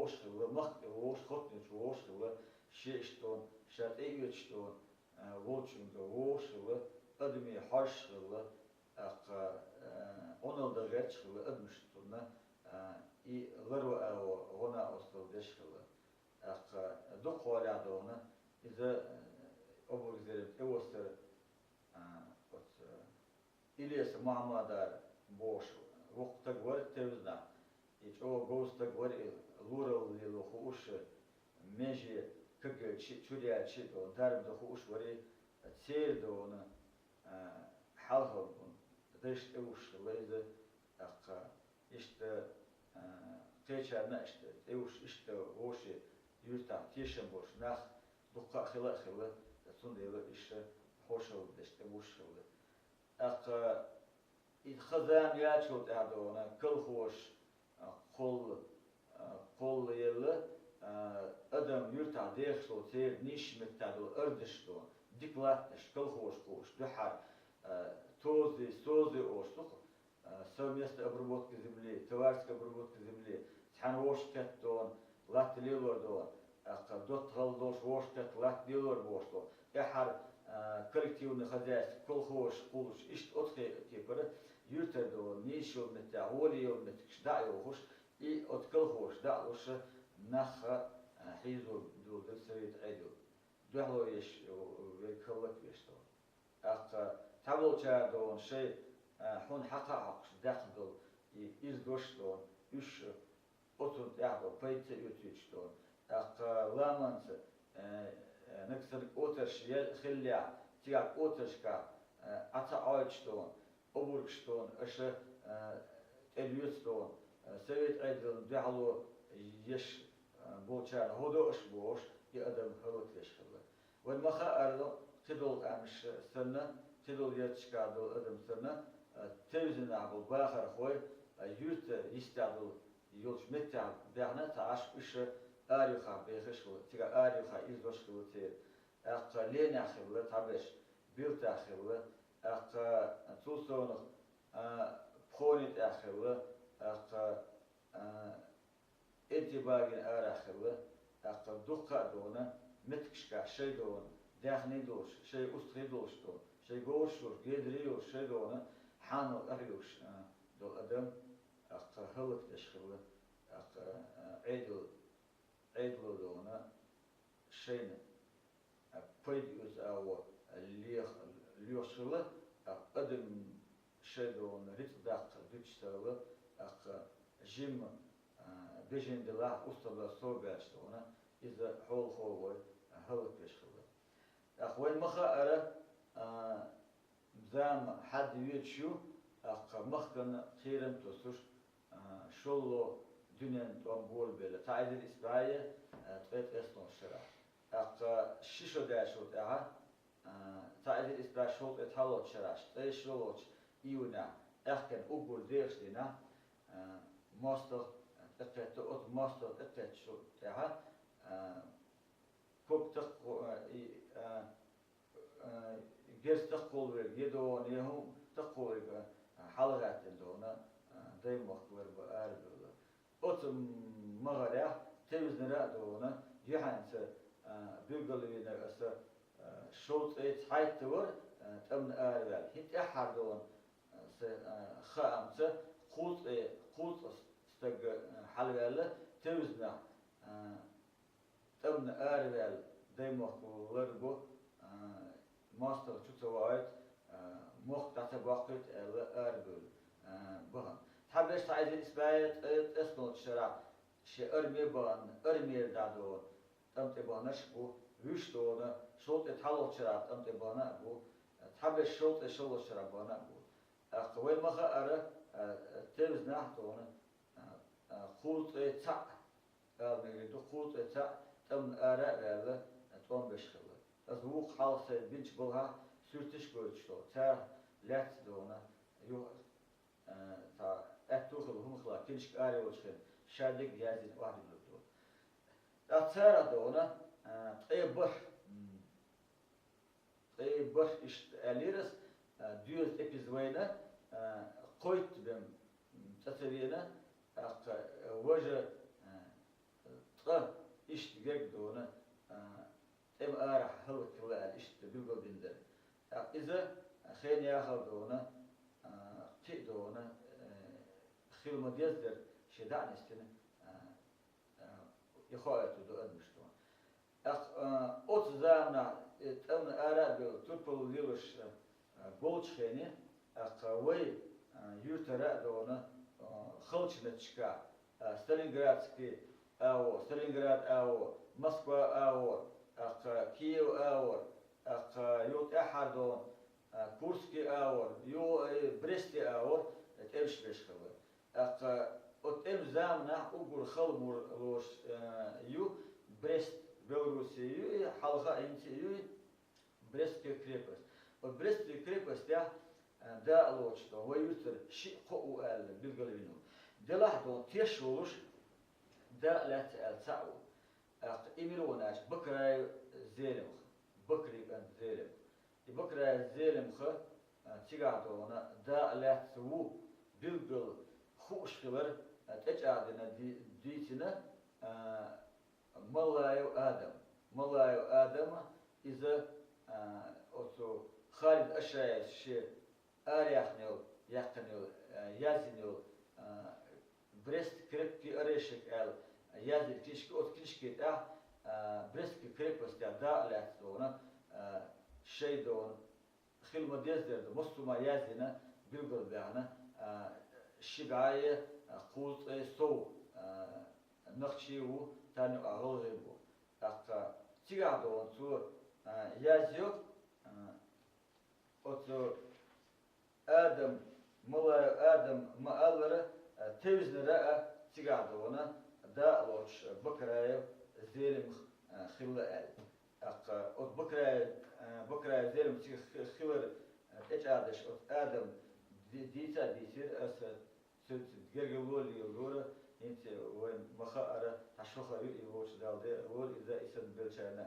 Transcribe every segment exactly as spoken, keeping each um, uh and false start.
вовшах хилла, махка тӀе вовшах, хоттанечу вовшах хилла, шен иштта, ша тӀеоьцуш долу, а, волчуьнга вовшах хилла, адамийн хьожуш хилла, тӀаккха, а, Ӏуналла дан гӀерташ хилла адамаш цунна, а, и ларва агӀо гӀо-накъосталла деш хилла. ТӀаккха дукха хьолехь долу иза, а, обург зеран тӀевоссар, а, оцу, Илеса Мухьаммадар бохуш воккха стаг вара тевзанахь. И чӀогӀа говза стаг вара, и лоралла лело хууш, меже кагъелча, чур яьлча долу дарба дан хууш вара, церан долу, а, хьалхалгӀун дайшна тӀевуссуш хилла иза, тӀаккха иштта, а, кхечарна а иштта тӀевуссуш, иштта вовшийн юьртахь тешам болуш нах дуккха а хилла а хилла, цундела иштта хьошалла деш тӀевуссуш хилла. ТӀаккха и хаза яьллачул тӀаьхьа долу колхозаш, а, кхолла, а, кхолла елла, а, адам юьртахь дехаш долу церан нийсачу меттехь долу ардаш долу, дика латтанаш, колхозаш кхуьуш, дуьххьара, а, тозы, созы олуш ду-кх, а, совместная обработка земли, товарищеская обработка земли, цхьаьна вовшах кхетта долу, латта лелор долу, тӀаккха доттагӀалла долуш вовшах кхетта латта лелор бохуш долу. ТӀаьххьара, а, коллективное хозяйство, колхозаш кхуллуш, иштта оцу кепара юьртара долу, нийса йолу меттехь, гӀоле йолу меттигаш дӀа а йохуш, и оцу колхозаш дӀа а луш, нах, а, хьийзор дулдира совет Ӏедал. Дуьхьало еш, верг хӀаллаквеш долу. ТӀаккха цхьаболчара долу шайн, а, хьуна хьакха а хьокхуш даьккхина долу и иза дош долу, уьш оцунна тӀехь долу пайда ца оьцуьйтуш долу. ТӀаккха ламанца, э, э, нагахь санна кӀотарш е-, хиллехь, цигахь кӀотаршкахь, э, Ӏа ца Ӏойтуш долу, обургаш долу, аша, э, тӀелоьцу долу, э, совет Ӏедална дуьхьало еш, э, болчарна хӀун до аша бохуш, и адам хӀаллаквеш хилла. Вайн ма хаара, кхидолу къаьмнаш санна, кхидолу ярташкахь долу адам санна, а, тевзанахь болу бахархой, а, юьрта йистехь долу йолчу меттехь баьхна ца Ӏаш, уьш араюхахь бехаш хилла, цигахь араюхахь иза дош хилла церан. ТӀаккха Ленехь хилла цхьаберш, Билтахь хилла, тӀаккха цул совнаха, а, Пхони тӀехь хилла, тӀаккха, а, Энтибагина арахь хилла, тӀаккха дуккха а долу, меттигашкахь шайн долу, даьхний долуш, шайн устагӀий долуш долу, шайн говраш йолуш, гедарий йолуш, шайн долу, хьанал къахьоьгуш, а, долу адам, тӀаккха хӀаллакдеш хилла, тӀаккха, а, Ӏедал, Ӏедало долу, шайна пайда оьцу агӀо лех-, лоьхуш хилла, тӀаккха адам шайн долу рицкъ даккха дуьтуш ца хилла, тӀаккха жимма, а, бежен делахь, устагӀ баьлча, сов баьлча долу, иза хьолахо вой, а, хӀаллаквеш хилла. ТӀаккха вайн ма хаара, а, зама хьадда воьдуш ю, тӀаккха махкана кхерам тосуш, а, шолло дуьненна тӀом болабелла. Цхьа эзар исс бӀе, а, ткъе ткъайоьсналгӀачу шарахь. ТӀаккха ши шо даьллачул тӀаьхьа, а, цхьа эзар исс бӀе шовзткъе цхьалгӀачу шарахь, ткъе шолгӀачу июнехь, аьхкенна уггар дехаш дийнахь, а, мостагӀа тӀекхетта, оцу мостагӀа тӀекхеттачул тӀаьхьа, а, ког такхо-, а, и, а, а, герз такхолла верг, е догӀана, е хӀума такхолла верг, а, хьалагӀаьттина долу, а, даймохк лар бан арабевлла. Оцу магӀарехь тевзанара а долу, юьхьанца, а, билгалвинарг аса, а, шовзткъе цхьайтта вара, а, тӀамна араваьлла. ХӀинца тӀаьххьара долу, а, са, а, хаамца кхузткъе, кхузткъа стаг, а, хьалаваьлла тевзанахь, а, тӀамна араваьлла даймохк лар бу, а, мостагӀа чу ца воуьйту, а, мохк дӀа ца боккхуьйту аьлла арабевлла, а, бахана. Цхьаберш цхьа эзар исс бӀе ткъе ткъайоьсналгӀачу шарахь шен арме бахана, армера дӀадолу тӀам тӀе баханарш а бу, вуьш долу, шовзткъе цхьалгӀачу шарахь тӀам тӀе бахана а бу, цхьаберш шовзткъе шолгӀачу шарахь бахана а бу. ТӀаккха вайн ма хаара, а, тевзанахь долу, а, а, кхузткъе цхьаъ ала мегар ду, кхузткъе цхьаъ тӀамна ара а ваьлла, тӀом беш хилла. Аса вукху хьалха сайн бинчу балхахь суьрташ а гойтуш долу, цара лаьцна долу, юха, а, цхьа аьтту хилла хӀума хилла, киншка ара йолчу хенахь, шадерг а яздина охьадиллина долу. ТӀаккха цара долу, а, ткъе бархӀ, м, ткъе бархӀ иштта аьллера ас, а, доьза тӀепиза вайна, а, кхойтта бен цӀа ца веана, тӀаккха, а, важа, а, Ткъа иштта герга дона, а, тӀема арахьа хӀаллакьхилла аьлла, иштта билгалбина дара. ТӀаккха иза хенахьа дона, а, кхин а дона, э, хила ма-деззара шен дӀа а нисдина, а, а, и хоуьйтур ду адамаш дона. ТӀаккха, а, оцу заманахь, э, тӀамна ара а бевлла, турпал лелош, а, болчу хене, тӀаккха вай, а, юьртара а дона, а, халча меттигашкахь, а, Сталинградский агӀор, Сталинград агӀор, Москва агӀор, тӀаккха Киев агӀор, тӀаккха юха тӀаьххьара дона, а, Курский агӀор, юха, э, Брестский агӀор, э, тӀемаш беш хилла. ТӀаккха оцу тӀеман заманахь уггар хала мур лоруш, э, ю Брест, Белоруссия ю и, хьалха а хӀинца а ю и, Брестская крепость. Оцу Брестская крепостехь, э, дакъа лоцуш дона, вай юьртара шиъ-кхоъ ву аьлла билгалвина ву. Делахь дона теш волуш, дакъа лаьцна аьлла цхьаъ ву. ТӀаккха и мила ву аьлча, Бакраев Зелимха, Бакри кӀант Зелимха. И Бакраев Зелимха, а, цигахь дона дакъа лаьцна ву билггал хууш хилар, а, тӀечӀагӀдина ди-, дийцина, а, Маллаев Адам. Маллаев Адама иза, а, оцу Халид Ашаевс шен араяьхна йолу, яьккхина йолу, а, язйина йолу, а, «Брест крепкий орешек» аьлла язйина книжка, оцу книжке тӀехь, а, Брестский крепостехь дакъа лаьцна дона, а, шайн дона хила ма-деззара ду, массо а ма язйина, билгалбаьхна, а, ши бӀе, а, кхузткъе сов, а, нохчи ву, царна юкъахь гӀалгӀай бу. ТӀаккха цигахь дона цо, а, язйо, а, оцу Адам, Маллаев Адам ма-аллара, а, тевзинарг а цигахь дона дакъа лоцуш Бакраев Зелимха, а, хилла аьлла. ТӀаккха оцу Бакраев, а, Бакраев Зелимха цига хи-, хилар, а, тӀечӀагӀдеш оцу Адам ди-, дийца а дийцира аса, цуьнца гергарло а лелора, хӀинца вайна ма-хаъара, цхьа шо-хаа ю и вовчу Далла декъалора иза, и санна беллачарна.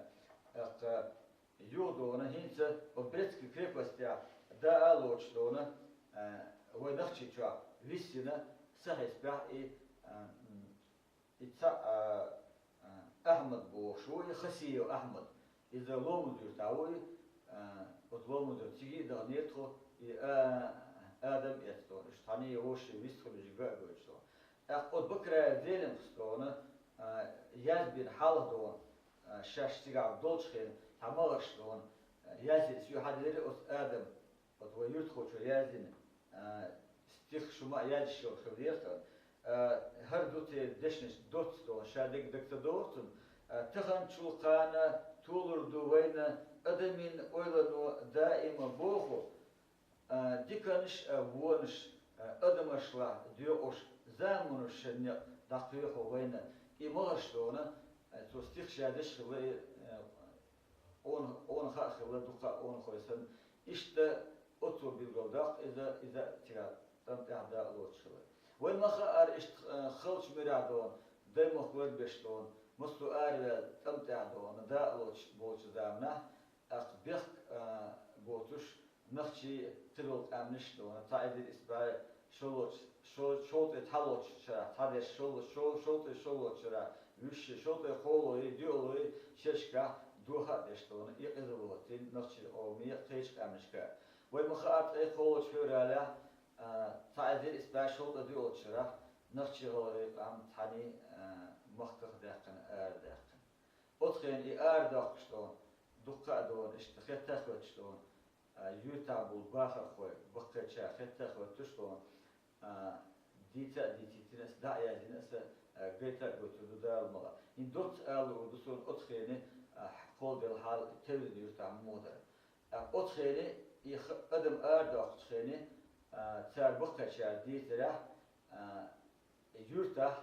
ТӀаккха юха дона хӀинца оцу Брестский крепостехь дакъа а лоцуш дона, а, вай Нохчийчохь виссина сахьесапехь и, а, м, и цхьаъ, а, а, Ахьмад бохуш ву, и Хасиев Ахьмад. Иза Ломан-Юьртахь ву и, а, оцу Ломан-Юьрта цига а даханера тхо, и, а, Адам эцна дона. Уьш цхьаьна вовшийн вист хуьлуш га а гойтуш дона. ТӀаккха оцу Бакраев Зелимхас дона, а, язбина хьалха дона, а, шаьш цигахь долчу хенахь цхьа магӀарш дона, а, язйина, соьга хьаделира оцу Адам, оцу вай юьртахочо язйина, а, стих шу ма а язйина хилла дера тхан. А, хӀара ду церан дешнаш доцца дона, ша дерг даг ца догӀура цунна. А, таханчул кхана толур ду вайна адамийн ойлано даима боху, а, диканаш а, вонаш а, адамашлахь доькъуш, заманаш шен некъ дӀакхоьхьу вайна. И магӀарш дона, а, цо стих ша деш хилла, и, а, къона, къона хаа хилла, дукха а къонахой санна. Иштта оцо билгалдоккху иза, иза а цигахь тӀам тӀехь дакъа лоцуш хилар. Вайна ма-хаъара, иштта, а, халчу муьрехь дона, даймахка ларбеш дона, массо а араваьлла тӀам тӀехь дона, дакъа лоцуш болчу заманахь, тӀаккха бехк, а, боцуш, нохчийн кхидолу къаьмнаш а дона, цхьа эзар исс бӀе шолгӀачу, шо-, шовзткъе цхьалгӀачу шарахь, цхьадерш шол-, шо-, шовзткъе шолгӀачу шарахь, вуьшта шовзткъе кхоалгӀачу, доьалгӀачу шерашкахь доха а деш дона, и къиза лоцийна нохчийн къоме а, кхечу къаьмнашка а. Вай ма-хаъара, ткъе кхоалгӀачу февралехь, а, цхьа эзар исс бӀе шовзткъе доьалгӀачу шарахь нохчийн-гӀалгӀайн къам цхьаьний, а, махках а даьккхина, арадаьккхина. Оцу хенахь и арадоккхуш дона, дуккха а дона, иштта хеттах а хӀоьттуш дона, а, юьртахь болу бахархой, баккхийчара хеттах а хӀоьттуш дона, а, дийца а дийцийтина аса, дӀа а яздина аса, а, гайта а гойтур ду Дала мукъалахь. ХӀинца доцца ала луур ду суна оцу хенахь, а, кхолладелла хьал Тевзан-Юьртахь муха дара. ТӀаккха оцу хенахь, и х-, адам арадоккхучу хенахь, а, цара баккхийчара дийцарехь, а, юьртахь,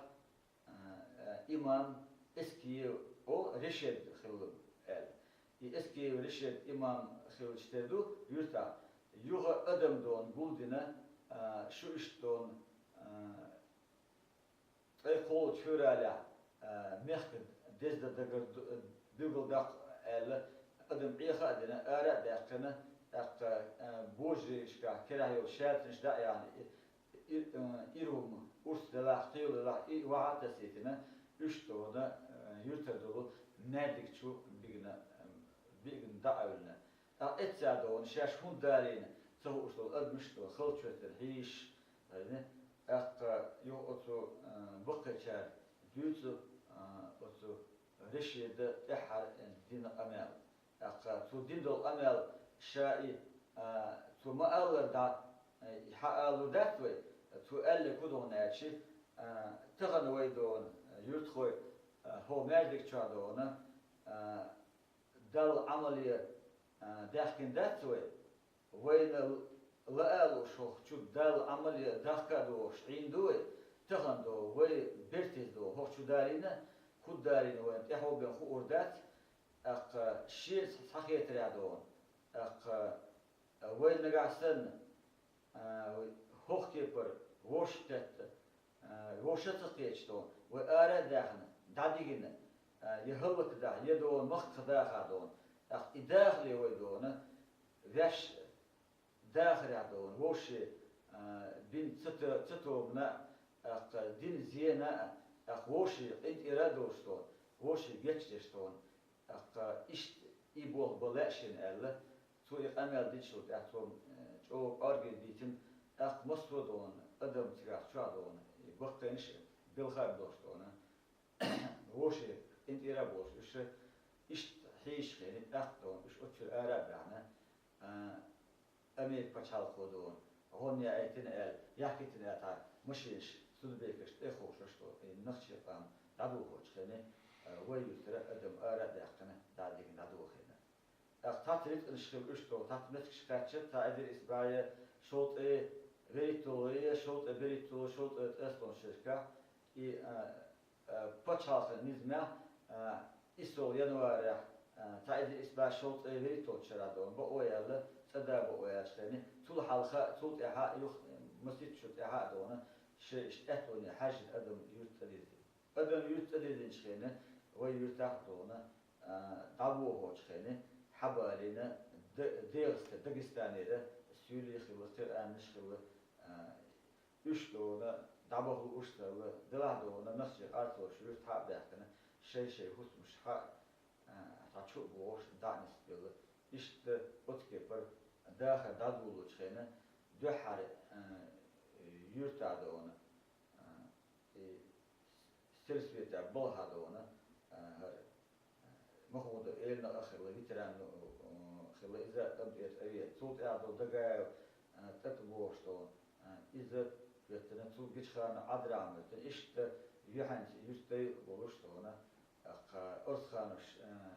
а, а, имам Эскиев олу Решед хилла аьлла. И Эскиев Решед имам хиллачу тера ду юьртахь. Юха адам дона гулдина, а, шу иштта дона, а, ткъе кхоалгӀачу февралехь, а, мехкан деза дан дагар ду-, билгалдаккха аьлла, адам Ӏеха а дина, ара а даьккхина, тӀаккха, а, божарийшкахь карахь йолу шаьртанаш дӀа а яьхна, и, и, а, ира хӀума, урс делахь, кхийолу делахь, и ваха а тасийтина, уьш дона, а, юьртара долу маьждиг чу бигна, биъна дӀа а виллина. ТӀаккха эццахь догӀу, шаьш хӀунда далийна ца хууш долу адамаш а догӀу, халчоьттина хьийзаш, тӀаккха юха оцу, а, баккхийчара дуьйцу, а, оцу Решида тӀаьххьара дина къамел. ТӀаккха цо дина долу къамел ша и, а, цо ма-аллара дӀа, а, и хьан алур дац вай, цо аьлларг хӀун ду аьлча, а, тахана вай догӀу, юьртахой, а, хӀокху маьждиг чохь догӀу, а, Далла Ӏамале, а, даьхкина дац вай, вайна лаа лууш хӀокху чу Далла Ӏамале дахка а догӀуш Ӏийна ду вай, тахана догӀу, вай бертиза догӀу, хӀокху чу далийна, хӀунда далийна вайна тӀаьхьо бен хуур дац, тӀаккха шен схьахетарехь догӀу, тӀаккха вай нагахь санна, а, хӀокху кепара вовшахкхетта, а, вовшах а ца кхеташ догӀу, вай ара а даьхна, дӀадигина, а, я хӀаллакдахь, я догӀу махках даха догӀу. ТӀаккха и дахале вай догӀу, ваьш дахарехь догӀу, вовше, а, бина ца то-, ца тобана а, тӀаккха дина зена а, тӀаккха вовше къинтӀера а долуш догӀу, вовше гечдеш догӀу. ТӀаккха иштта и болх бан лаьа шена аьлла, цо и къамел динчул тӀаьхьа цо, э, чӀогӀа кӀорге дийцина, тӀаккха массо а догӀу адам цигахь чохь догӀу, и баккхийнаш а белха а болуш догӀу, вовше къинтӀера а болуш, уьш иштта хьийзаш хиъна, тӀаккха догӀу, уьш оццул ара а баьхна, а, Америка пачхьалкхо догӀу, гӀонна яийтина аьлла, яхкийтина аьлла, цхьа машинаш, судбекаш тӀе а ховшош догӀу, и нохчийн къам дӀадохочу хенахь, а, вай юьртара адам ара а даьккхина, дӀа а дигна, дӀадохийна. ТӀаккха цхьацца рицкъанаш хилла уьш догӀу, цхьацца меттигаш кхаьчна, цхьа эзар исс бӀе шовзткъе вуьрхӀитталгӀа, шовзткъе берхӀитталгӀа, шовзткъе ткъаесналгӀа шерашкахь, и, а, а, пачхьалкхан низамехь, а, иссалгӀа январехь, а, цхьа эзар исс бӀе шовзткъе вуьрхӀитталгӀачу шарахь догӀу, бакъо а яьлла, цӀа да бакъо яьллачу хенахь, цул хьалха, цул тӀаьхьа а юха, масийтта шо тӀаьхьа а догӀу, шайн иштта аьттоне хьаьжжина адам юьрта тӀедирзина. Адам юьрта тӀедирзинчу хенахь, вай юьртахь а догӀу, а, дӀабохочу хенахь, хьабалийна, Д-, ДегӀаста-, Дагестанера суьйлий хилла, кхин а къаьмнаш хилла, а, уьш догӀу, дӀабаха лууш а ца хилла, делахь догӀу, нохчий къарцлуш юьртахь а баьхкина, шай-шай хӀусамаш хьа, а, цхьа чу а бохуш, дӀа а нисбелла. Иштта оцу кепара дахар дӀадолалучу хенахь, дуьххьара, а, юьртахь догӀу, а, и сельсоветехь балхахь догӀу, а, хӀара, а, Махмудов Эльнакъа а хилла, ветеран, а, хилла иза, тӀам тӀера цӀа веана. Цул тӀаьхьа долу Дагаев, а, ТӀатӀа бохуш долу, а, иза хӀоьттина, цул гичхана Ӏадрахьа моьттина. Иштта юьхьанца юьртдай волуш долу, а, кха Орсханович, а,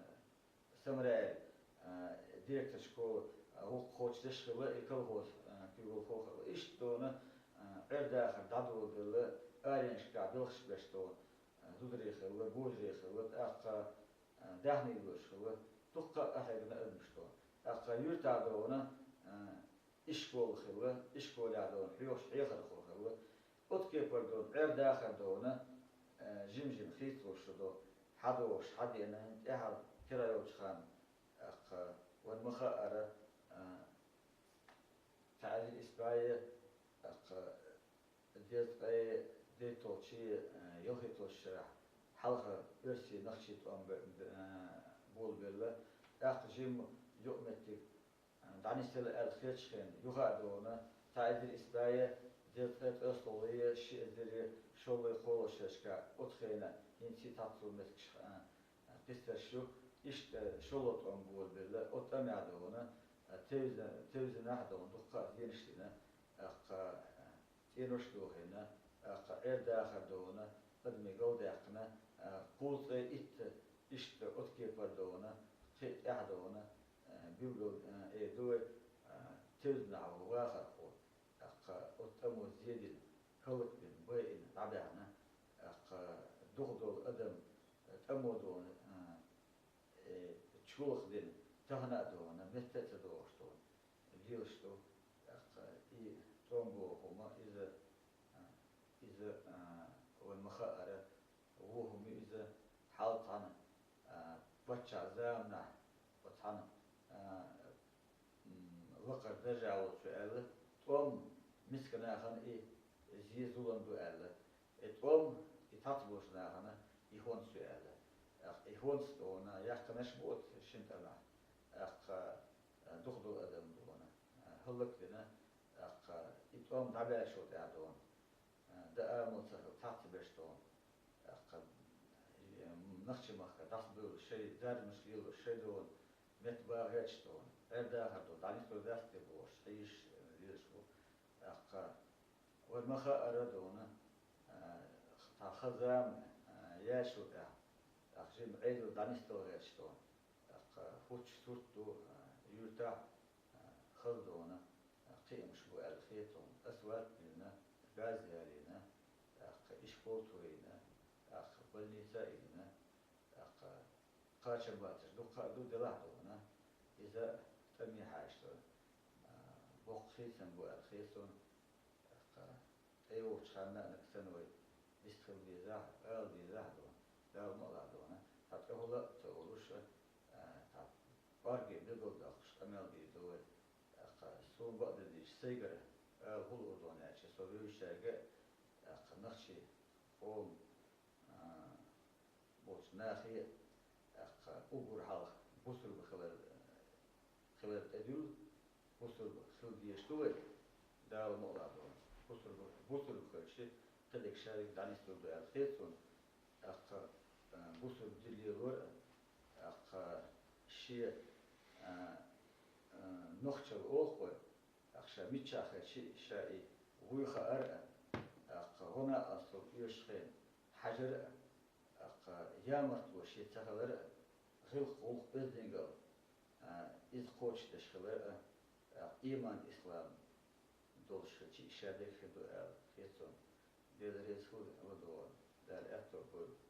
Самараев, а, директор школы, а, гӀуллакх кхочушдеш хилла, и колхоз, а, куьйгалхо хилла. Иштта догӀу, а, Ӏер-дахар дӀадолабелла, аренашкахь белхаш беш долу, а, зударий хилла, божарий хилла, тӀаккха, а, даьхни лелош хилла, дуккха а къахьегна адамаш долу. ТӀаккха юьртахь догӀу, а, ишкол хилла, ишколехь догӀу хьоьхуш хьехархо хилла. Оцу кепара догӀу, Ӏер-дахар догӀу, э, жим-жим хийцалуш шу догӀу, хьадогӀуш, хьадеана, тӀаьхьара кира йолчу ханна, тӀаккха вайн ма хаъара, э, цхьа эзар исс бӀе, тӀаккха дезткъе дейтталгӀачий, э, ялхийталгӀачу шарахь хьалха оьрсийн, нохчийн тӀом бе-, бе-, э, болабелла. ТӀаккха жимма юкъаметтиг дӀанисъелла аьлла хеташ хенахь, юха а догӀу, цхьа эзар исс бӀе дезткъе ткъайоьсналгӀий, ши эзар шолгӀий, кхоалгӀий шерашкахь оцу хенахь хӀинца а цхьацца меттигаш, а, кхиссарш ю, иштта шолгӀа тӀом болабелла, оцу тӀамехь догӀу, а, тевза-, тевзанехь а догӀу, дуккха а зенаш дина, тӀаккха, а, цӀенош дохийна, тӀаккха Ӏер-дахар догӀу, адамийн галдаьккхина, а, кхузткъе итт иштта оцу кепара догӀу, кхин а тӀаьхьа догӀу, а, билггал, а, эр ду вай, а, тевзанехь волу вахархо, тӀаккха оцу тӀамо зе дина, хӀаллакбина, байина, дӀабаьхна, тӀаккха дукха долу адам, а, тӀамо догӀу, а, э, чолхе дина, тахана а догӀу, метта а ца догӀуш долу лелаш ду. ТӀаккха и тӀом боху хӀума, иза, а, иза, а, вайн ма хаъара, вон хӀума ю иза, хьал цхьана, а, паччахьан заманахь, оцу цхьана, а, м, лакхара даржехь волчо аьлла, тӀом мискачу нахана и зе, зулам ду аьлла. И тӀом, и цхьацца болчу нахана и хӀонс ю аьлла. ТӀаккха и хӀонс дона, яьккхинарш бу оцу шина тӀамехь, тӀаккха, э, дукха долу адам дона, э, хӀаллакдина, тӀаккха и тӀом дӀабаьллачул тӀаьхьа дона, э, дан амал ца хилла, цхьацца берш дона, тӀаккха, э, нохчийн махка дӀасабевлла шайн дармаш лелош, шайн дона, метта бан гӀерташ дона, Ӏер-дахар дона, дӀанисдо дац те бохуш, хьийзаш, э, лелаш бу, тӀаккха, вай ма хаара дона, э, цхьа хан-зама, э, яьллачул тӀаьхьа, тӀаккха жимма Ӏедал дӀанисдала гӀерташ дона. ТӀаккха хӀуттуш сурт ду, а, юьртахь, а, хала дона, а, кхиамаш бу аьлла хета суна. Асфальт биллина, газ ялийна, тӀаккха ишкол турийна, тӀаккха больница а йиллина, тӀаккха кхачам бацарш дуккха а ду, делахь а дона. Иза тӀаме хьаьжча, а, боккха хийцам бу аьлла хета суна. ТӀаккха тӀе йогӀучу ханна а нагахь санна вай вистхила дезахь, ала дезахь а дона, Дала ма а лахь дона, цхьа тӀехула а ца олуш, а, цхьа кӀорге билгалдоккхуш къамел дийр ду вай. ТӀаккха суна бакъдерг дийцича, сайгара ала хӀун луур дона аьлча, со вевзачаьрга а, тӀаккха нохчийн къоман, а, болчу нахе а, тӀаккха уггар хьалха бусурба хилар, хилар тӀедуьллу, бусурба хила дезаш ду вай, Дала ма а лахь дона. Бусурба, бусурба хилча, кхидерг шадерг дӀанисдур ду аьлла хета суна. ТӀаккха, а, бусурба дин лелор а, тӀаккха шен, а, а, нохчалла олу вай, тӀаккха ша миччахь хилча а ша и вуй хаар а, тӀаккха гӀо-накъосталла оьшучу хенахь хьажар а, тӀаккха ямартло шен ца хилар а, гӀиллакх, гӀуллакх, оьздангалла, а, иза кхочушдеш хилар а, тӀаккха ийман, ислам долуш хилча а шадерг хир ду аьлла хета суна. Дела реза хуьлда, ладогӀа, Дала аьтто бойла.